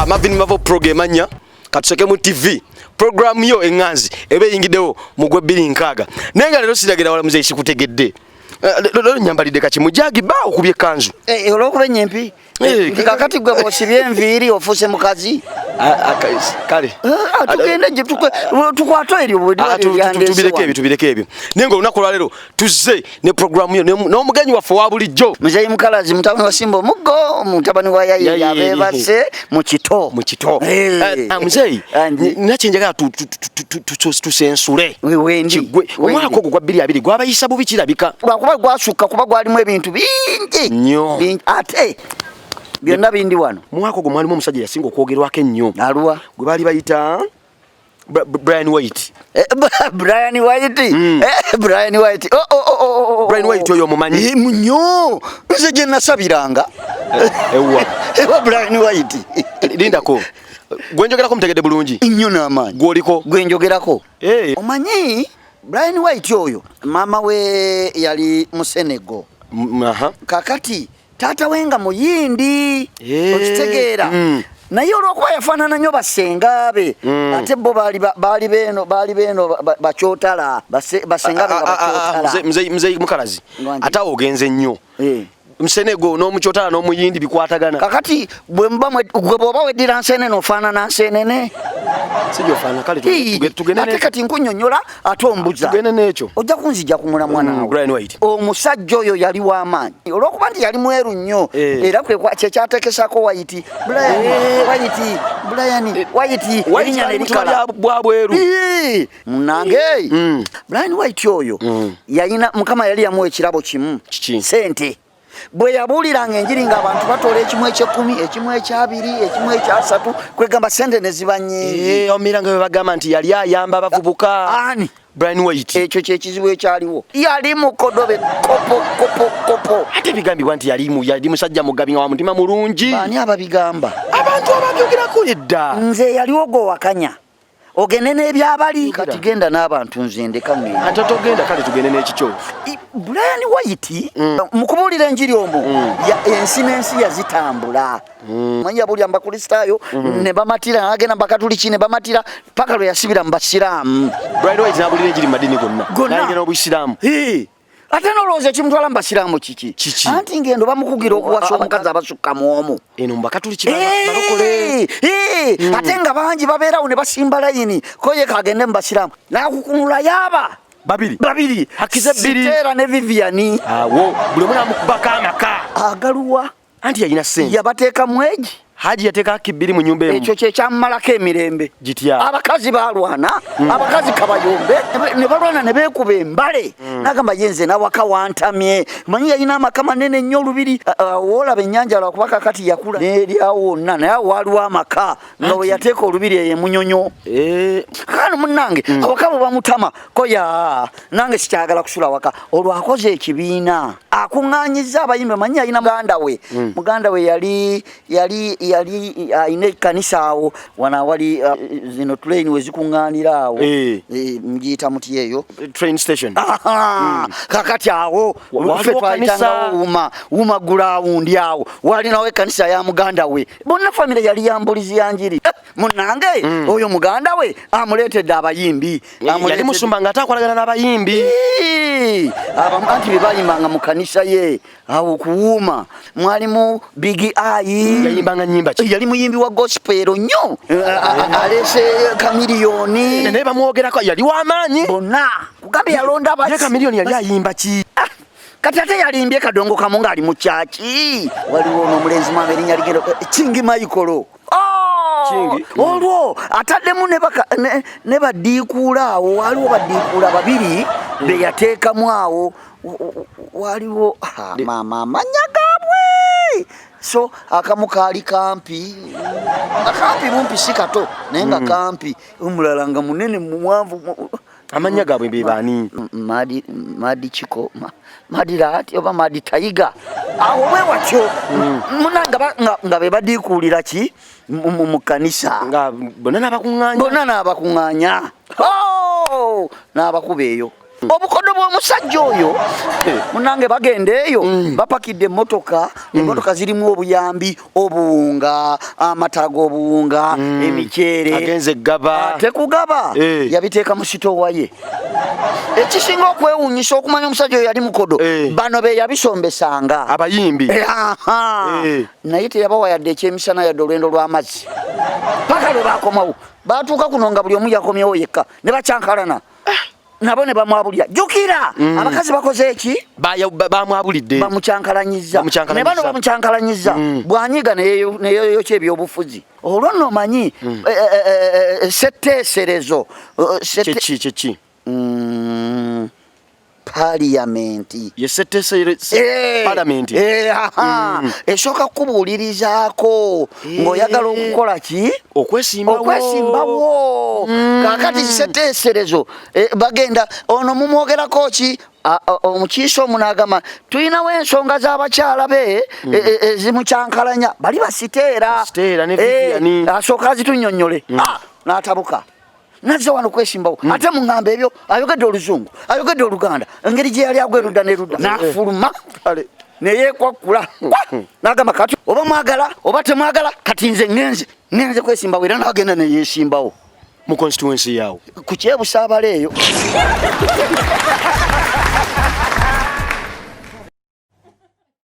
Marvin Mavo program anya katuseke mu TV program yo enganzi ebe yingiddewo mu gwe 2006 naye nga leero siragira wala muzeeyi sikutegedde. Leero nyambalidde kaki mujagi ba okubye kanzu. Olwokuba ennyimpi kakati gwe bw'osibye enviiri ofuuse mukazi. Kale tugende tukwate eryo tubireke ebyo tubireke ebyo naye nga olunaku olwaleero tuzze ne programu yo n'omugenyi waffe wa bulijjo Muzeeyi Mukalazi, mutabani wa Simba omuggo, mutabani wa Yayi abeebase mu kito. Mu kito. Muzeeyi, nina kyenjagala tusensule kiggwe. Omwaka ogwo gwa 2020 gwabayisa bubi kirabika. Lwakuba gwasukka kuba gwalimu ebintu bingi nnyo ate byonna bindi wano. Mwaka ogwo mwalimu omusajja yasinga okwogerwako ennyo. Aluwa? Gwe baali bayita Brian White. Brian White. Brian White. Oh. Brian White oyo omumanyi? Nnyo. Nze gye nasabiranga. Ewa. Ewa Brian White. Lindako. Gwe njogerako mutegedde bulungi? Nnyo n'amaanyi. Gw'oliko? Gwe njogerako. Omanyi Brian White oyo maama we yali mu Senegal. Kakati taata we nga muyindi, okitegeera. Naye olw'okuba yafaanana nnyo basenga be, ate bo baali beeno bakyotala, basenga be nga bakyotala. Muzeeyi Mukalazi, ate awo ogenze nnyo. Musenego n'omukyotala n'omuyindi bikwatagana. Kakati gwe bw'oba weddira nsenene ofaanana nsenene. Sijoofaanana, kale tugende. Ate kati nkunnyonnyola ate ombuza. Tugende n'ekyo. Ojja kunzija ku mulamwa naawe. Brian White. Omusajja oyo yali w'amaanyi. Olw'okuba nti yali mweru nnyo, era kye kyateekesako White. Brian White, Brian White, erinnya ne likala. Bwa bweru. Munnange, Brian White oyo yalina Mukama yali yamuwa ekirabo kimu. Ssente. Bwe yabuuliranga enjiri ng'abantu batoola ekimu eky'ekkumi, ekimu ekyabiri, ekimu ekyasatu, kwegamba ssente ne ziba nnyingi. Omira nga bwe bagamba nti yali ayamba abavubuka. Ani? Brian White. Ekyo kye kizibu ekyaliwo. Yali mukodobe kopo kopo kopo. Ate bigambibwa nti yali musajja mugabi nga wa mutima mulungi. Baani ababigamba? Abantu ababyogerako edda. Nze yaliwo gw'owakanya. Ogende n'ebyabali. Kati genda n'abantu nze ndeka ngende. Ate togenda, kale tugende n'ekikyo. Brian White mu kubuulira enjiri omwo, ensi n'ensi yazitambula. Manyi yabuulira mu Bakristaayo, ne bamatira, n'agenda mu Bakatuliki ne bamatira, paka lwe yasibira mu Basiraamu. Brian White n'abuulira enjiri mu madiini gonna. N'ayingira n'Obusiraamu. Ate n'olowooza ekimutwala mu Basiraamu kiki? Kiki? Anti ngendo bamukugira okuwasa omukazi abasukka mu omu. Eno mu Bakatuliki balokole. Ate nga bangi babeerawo ne basimba layini, ko ye kagende mu Basiraamu. N'akukunula yaaba. Babiri. Babiri. Hakize bbiri. Siteera ne Vivian. Awo, buli omu n'amukubako amaka. Agaluwa. Anti yalina ssente. Yabateekamu egi. Haji yateeka haki bbiri mu nnyumba emu. Ekyo kye kyamumalako emirembe. Gitya? Abakazi baalwana, abakazi kabayombe, ne balwana ne beekuba embale. N'agamba ye nze n'awaka wantamye. Manyi yalina amaka manene nnyo olubiri. Woolaba ennyanja lwakuba kaakati yakula n'eryawo wonna, naye awo waaliwo amaka nga we yateeka olubiri eyo emunyonyo. Kaakano munnange, awaka bwe bamutama, ko ya, nange sikyagala kusula waka. Olwo akoze ekibiina, akuŋŋaanyizza abayimbi, manyi yalina muganda we. Muganda we yali alina ekkanisa awo, wano awali zino train we zikuŋŋaanira awo. Mugiyita muti eyo? Train station. Kakati awo, ffe twayitangawo Wuma ground awo. Walinawo ekkanisa ya muganda we. Bonna famire yali ya mbulizi ya njiri. Munnange, oyo muganda we amuleetedde abayimbi. Yali musumba ng'ate akolagana n'abayimbi. Anti be bayimbanga mu kanisa ye awo kuwuuma. Mwalimu Big Eye. Yayimbanga nnyimba ki? Yali muyimbi wa gospel nnyo. Aleese Chameleone. Naye bamwogerako yali w'amaanyi. Bonna. Kugambye yalonda abasi. Ye Chameleone yali ayimba ki? Kati ate yalimbye kadongo kamu ng'ali mu kyaki. Waliwo n'omulenzi mwami erinnya ligendo, King Michael. Olwo ataddemu ne badiikuula awo, waliwo badiikuula babiri be yateekamu awo. Waliwo, maama amannya gaabwe. So akamu kaali kampi, nga kampi bumpi, si kato, naye nga kampi. Omulala nga munene, muwanvu. Amannya gaabwe be baani? Madi, Madi Chiko, Madirati oba Madi Tayiga, awo bwe watyo. Muna nga be badiikuulira ki mu kanisa. Nga bonna n'abakuŋŋaanya. Bonna n'abakuŋŋaanya. Oh! N'abakuba eyo obukodo bw'omusajja oyo. Munange, bagenda eyo, bapakidde emmotoka. Emmotoka zirimu obuyambi, obuwunga, amata g'obuwunga, emiceere. Agenze gaba. Ate kugaba. Yabiteeka mu sitowa ye. Ekisinga okwewuunyisa, okumanya omusajja oyo yali mukodo, bano be yabisombesanga. Abayimbi. Aha. Naye teyabawa yadde ekyemisana, yadde olwendo lw'amazzi, paka lwe bakomawo. Batuuka kuno nga buli omu yakomyewo yekka, ne bakyankalana nabo ne bamwabulira. Jjukira, abakazi bakoze eki? Bamwabulidde. Bamukyankalanyiza. Bamukyankalanyiza. Ne bano bamukyankalanyiza. Bwanyiga neyeyokya ebyobufuzi. Olwo nno omanyi setteeserezo Kyeki, kyeki? Paliyamenti. Ye setteesere palamenti. Aha. Esooka kukubuulirizaako ng'oyagala okukola ki? Okwesimbawo. Okwesimbawo. Kaakati setteeserezo, bagenda ono mumwogerako ki? Omukiise omu n'agamba, tulinawo ensonga z'abakyala be ezimukyankalanya, bali basiteera. Siteera ne Vivian. Asooka azitunnyonnyole. Ah, n'atabuka, nazze wano kwesimbawo, ate muŋŋamba ebyo. Ayogedde Oluzungu, ayogedde Oluganda, engeri gye yali agwa erudda nerudda, n'afuluma neyeekwakkula n'agamba, kati oba mwagala oba temwagala, kati nze ŋŋenze kwesimbawo. Era n'agenda neyeesimbawo. Mu constituency yawo? Ku kyebusaabala eyo.